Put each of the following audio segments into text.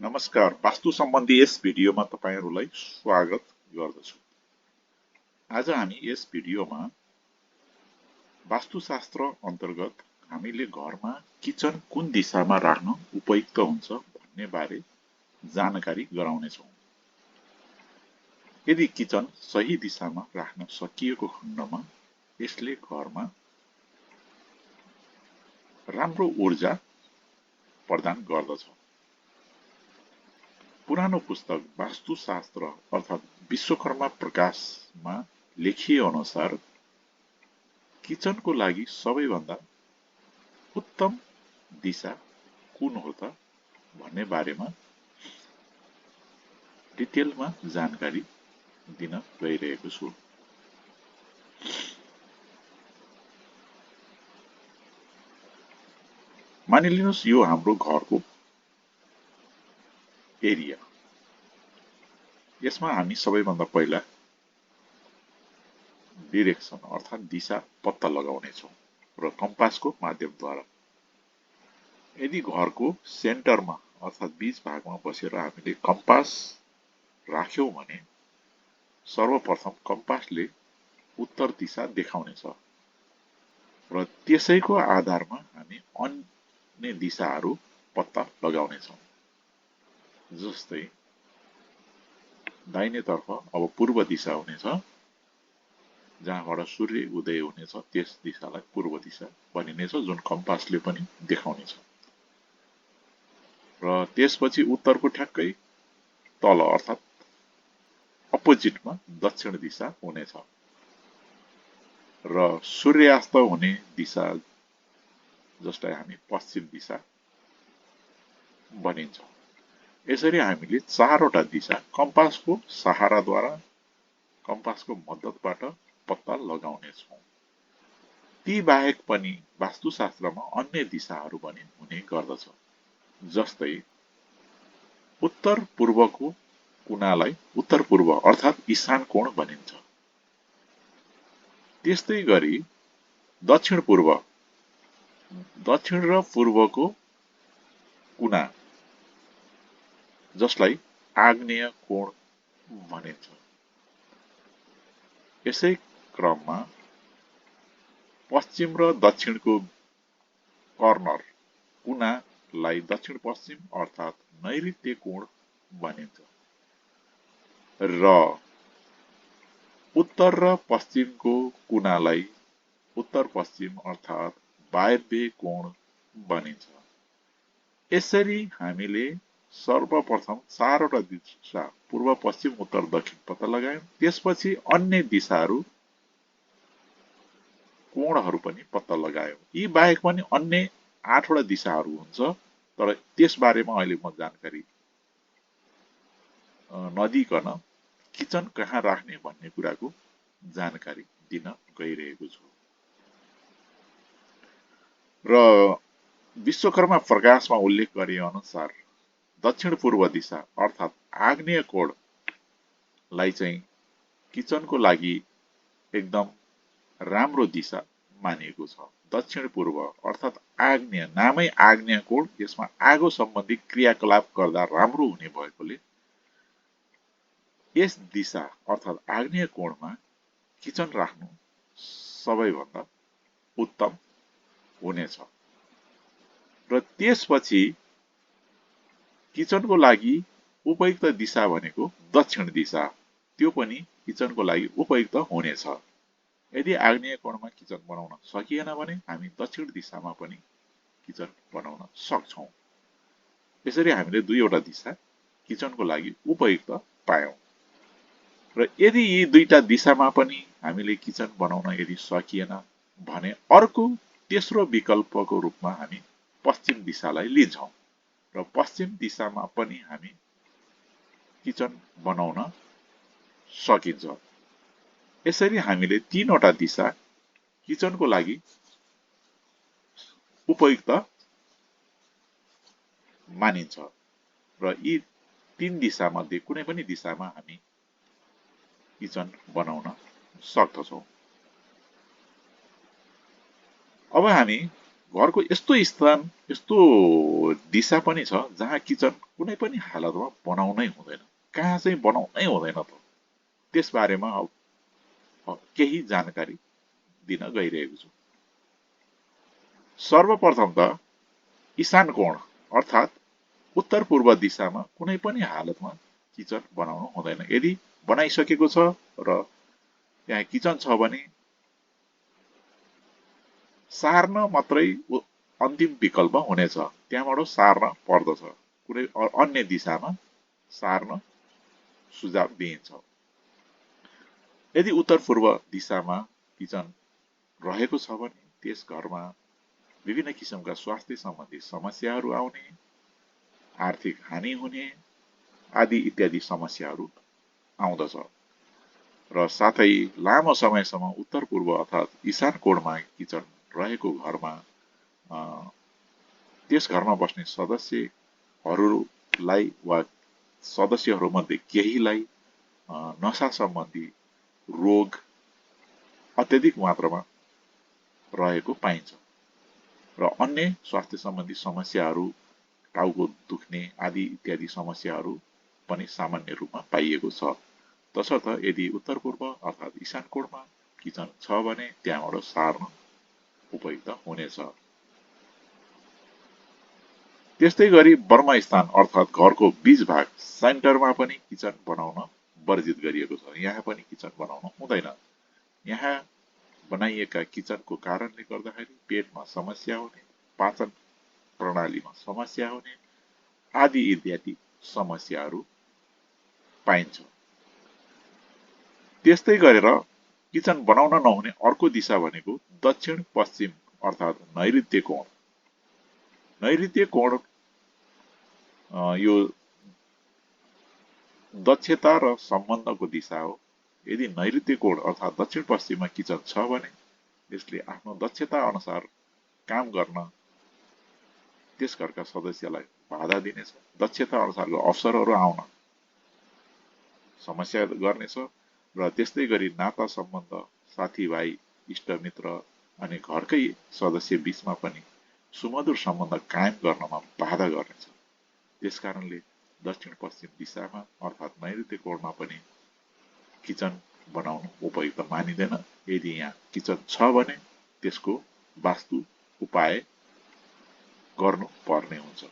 नमस्कार, वास्तु सम्बन्धी यस भिडियोमा तपाईहरुलाई स्वागत गर्दछु। आज हामी यस भिडियोमा वास्तुशास्त्र अन्तर्गत हामीले घरमा किचन कुन दिशामा राख्न उपयुक्त हुन्छ भन्ने बारे जानकारी गराउने छौं। यदि किचन सही दिशामा राख्न सकिएको खण्डमा यसले घरमा राम्रो ऊर्जा प्रदान गर्दछ। पुरानो पुस्तक वास्तुशास्त्र अर्थात विश्वकर्मा प्रकाशमा लेखिए अनुसार किचनको लागि सबैभन्दा उत्तम दिशा कुन हो त भन्ने बारेमा डिटेलमा जानकारी दिन गइरहेको छु। मानिलिनुस् यो हाम्रो घरको एरिया। यसमा हामी सबैभन्दा पहिला डिरेक्सन अर्थात दिशा पत्ता लगाउने छौं र कम्पासको माध्यमद्वारा। यदि घरको सेन्टरमा अर्थात बीच भागमा बसेर हामीले कम्पास राख्यौं भने सर्वप्रथम कम्पासले उत्तर दिशा देखाउनेछ र त्यसैको आधारमा हामी अन्य दिशाहरू पत्ता लगाउनेछौं। जस्तै दाहिनेतर्फ अब पूर्व दिशा हुनेछ, जहाँबाट सूर्य उदय हुनेछ त्यस दिशालाई पूर्व दिशा भनिनेछ, जुन कम्पासले पनि देखाउनेछ। र त्यसपछि उत्तरको ठ्याक्कै तल अर्थात अपोजिटमा दक्षिण दिशा हुनेछ र सूर्यास्त हुने दिशा जसलाई हामी पश्चिम दिशा भनिन्छ। यसरी हामीले चारवटा दिशा कम्पासको सहाराद्वारा कम्पासको मद्दतबाट पत्ता लगाउने छौं। ती बाहेक पनि वास्तुशास्त्रमा अन्य दिशाहरू पनि हुने गर्दछ। जस्तै उत्तर पूर्वको कुनालाई उत्तर पूर्व अर्थात ईशान कोण भनिन्छ। त्यस्तै गरी दक्षिण पूर्व, दक्षिण र पूर्वको कुना जसलाई आग्नेय कोण भनिन्छ। यसै क्रममा पश्चिम र दक्षिणको कर्नर कुनालाई दक्षिण पश्चिम अर्थात नैऋत्य कोण भनिन्छ र उत्तर र पश्चिमको कुनालाई उत्तर पश्चिम अर्थात वायव्य कोण भनिन्छ। यसरी हामीले सर्वप्रथम चारवटा दिशा पूर्व पश्चिम उत्तर दक्षिण पत्ता लगायौं। त्यसपछि अन्य दिशाहरू कोणहरू पनि पत्ता लगायौं। यी बाहेक पनि अन्य 8वटा दिशाहरू हुन्छ, तर त्यसबारेमा अहिले म जानकारी नदिकन किचन कहाँ राख्ने भन्ने कुराको जानकारी दिन गइरहेको छु। र विश्वकर्मा प्रकाशमा उल्लेख गरे अनुसार दक्षिण पूर्व दिशा अर्थात आग्नेय कोणलाई चाहिँ किचनको लागि एकदम राम्रो दिशा मानिएको छ। दक्षिण पूर्व अर्थात आग्नेय, नामै आग्नेय कोण, यसमा आगो सम्बन्धी क्रियाकलाप गर्दा राम्रो हुने भएकोले यस दिशा अर्थात आग्नेय कोणमा किचन राख्नु सबैभन्दा उत्तम हुनेछ। र त्यसपछि किचनको लागि उपयुक्त दिशा भनेको दक्षिण दिशा, त्यो पनि किचनको लागि उपयुक्त हुनेछ। यदि आग्नेय कोणमा किचन बनाउन सकिएन भने हामी दक्षिण दिशामा पनि किचन बनाउन सक्छौं। यसरी हामीले दुईवटा दिशा किचनको लागि उपयुक्त पायौं। र यदि यी दुईटा दिशामा पनि हामीले किचन बनाउन यदि सकिएन भने अर्को तेस्रो विकल्पको रूपमा हामी पश्चिम दिशालाई लिन्छौं र पश्चिम दिशामा पनि हामी किचन बनाउन सकिन्छ। यसरी हामीले तीनवटा दिशा किचनको लागि उपयुक्त मानिन्छ र यी तीन दिशामध्ये कुनै पनि दिशामा हामी किचन बनाउन सक्दछौं। अब हामी घरको यस्तो स्थान यस्तो दिशा पनि छ जहाँ किचन कुनै पनि हालतमा बनाउनै हुँदैन, कहाँ चाहिँ बनाउनै हुँदैन त, त्यसबारेमा केही जानकारी दिन गइरहेको छु। सर्वप्रथम त ईशान कोण अर्थात् उत्तर पूर्व दिशामा कुनै पनि हालतमा किचन बनाउनु हुँदैन। यदि बनाइसकेको छ र त्यहाँ किचन छ भने सार्न मात्रै अन्तिम विकल्प हुनेछ, त्यहाँबाट सार्न पर्दछ, कुनै अन्य दिशामा सार्न सुझाव दिइन्छ। यदि उत्तर पूर्व दिशामा किचन रहेको छ भने त्यस घरमा विभिन्न किसिमका स्वास्थ्य सम्बन्धी समस्याहरू आउने, आर्थिक हानि हुने आदि इत्यादि समस्याहरू आउँदछ र साथै लामो समयसम्म उत्तर पूर्व अर्थात् ईशान कोणमा किचन रहेको घरमा त्यस घरमा बस्ने सदस्यहरूलाई वा सदस्यहरूमध्ये केहीलाई नसा सम्बन्धी रोग अत्यधिक मात्रामा रहेको पाइन्छ र अन्य स्वास्थ्य सम्बन्धी समस्याहरू, टाउको दुख्ने आदि इत्यादि समस्याहरू पनि सामान्य रूपमा पाइएको छ। तसर्थ यदि उत्तर पूर्व अर्थात् ईशान कोणमा किचन छ भने त्यहाँबाट सार्न उपयुक्त हुनेछ। त्यस्तै गरी ब्रह्मस्थान अर्थात् घरको बीच भाग सेन्टरमा पनि किचन बनाउन वर्जित गरिएको छ। यहाँ पनि किचन बनाउन हुँदैन। यहाँ बनाइएका किचनको कारणले गर्दाखेरि पेटमा समस्या हुने, पाचन प्रणालीमा समस्या हुने आदि इत्यादि समस्याहरू पाइन्छ। त्यस्तै गरेर किचन बनाउन नहुने अर्को दिशा भनेको दक्षिण पश्चिम अर्थात् नैऋत्य कोण। नैऋत्य कोण यो दक्षता र सम्बन्धको दिशा हो। यदि नैऋत्य कोण अर्थात् दक्षिण पश्चिममा किचन छ भने यसले आफ्नो दक्षता अनुसार काम गर्न त्यस घरका सदस्यलाई बाधा दिनेछ, दक्षता अनुसारको अवसरहरू आउन समस्या गर्नेछ र त्यस्तै गरी नाता सम्बन्ध, साथीभाइ, इष्टमित्र अनि घरकै सदस्य बीचमा पनि सुमधुर सम्बन्ध कायम गर्नमा बाधा गर्नेछ। त्यसकारणले दक्षिण पश्चिम दिशामा अर्थात् नैऋत्य कोणमा पनि किचन बनाउनु उपयुक्त मानिँदैन। यदि यहाँ किचन छ भने त्यसको वास्तु उपाय गर्नुपर्ने हुन्छ।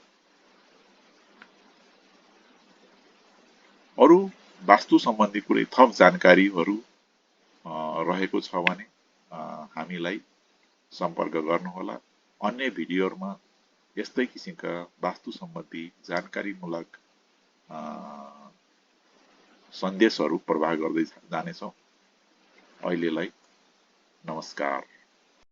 अरू वास्तु सम्बन्धी कुनै थप जानकारीहरू रहेको छ भने हामीलाई सम्पर्क गर्नुहोला। अन्य भिडियोहरूमा यस्तै किसिमका वास्तु सम्बन्धी जानकारीमूलक सन्देशहरू प्रवाह गर्दै जानेछौँ। अहिलेलाई नमस्कार।